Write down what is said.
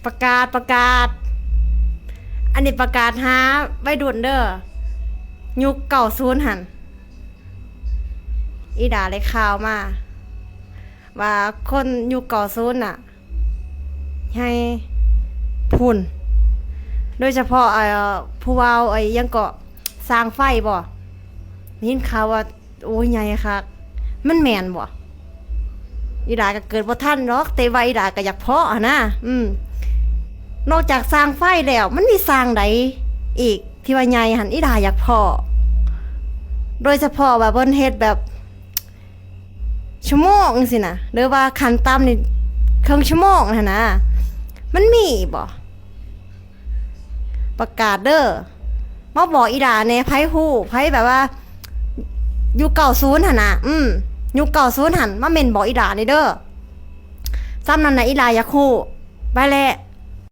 ປະກາດ ປະກາດ ອັນນີ້ປະກາດຫາໄວລຸ້ນເດີ ຍຸກເກົ້າສິບຫັ້ນ ອີ່ດາໄດ້ຂ່າວມາ ວ່າຄົນຍຸກເກົ້າສິບນະ ໃຫຍ່ພຸ້ນ ໂດຍສະເພາະ ເອີ ຜູ້ເວົ້າ ເອີ ຫຍັງເກາະ ຊ່າງໄຟບໍ ໄດ້ຍິນຂ່າວວ່າ ໂອ້ຍ ໃຫຍ່ຄັກ ມັນແມ່ນບໍ? ອີ່ດາກໍເກີດບໍ່ທັນດອກ ແຕ່ວ່າອີ່ດາກໍຢາກພໍ້ຫັ້ນນະ ອືມ ນອກຈາກຊ່າງໄຟແລ້ວ ມັນມີຊ່າງໃດອີກທີ່ວ່າໃຫຍ່ຫັ້ນ ອີ່ດາຢາກພໍ້ ໂດຍສະເພາະວ່າເພິ່ນເຮັດແບບ ຊົ່ວໂມງຈັ່ງຊີ້ນະ ຫຼືວ່າຂັ້ນຕ່ຳນີ້ເຄິ່ງຊົ່ວໂມງຫັ້ນນະ ມັນມີບໍ? ປະກາດເດີ ມາບອກອີ່ດາແດ່ ໃຜຮູ້ ໃຜແບບວ່າ ຍຸກເກົ້າສິບຫັ້ນນະ ອືມ ຍຸກເກົ້າສິບຫັ້ນ ມາເມັ້ນບອກອີ່ດາແດ່ເດີ ຊ່ຳນັ້ນນະ ອີ່ດາຢາກຮູ້ ໄປແຫຼະ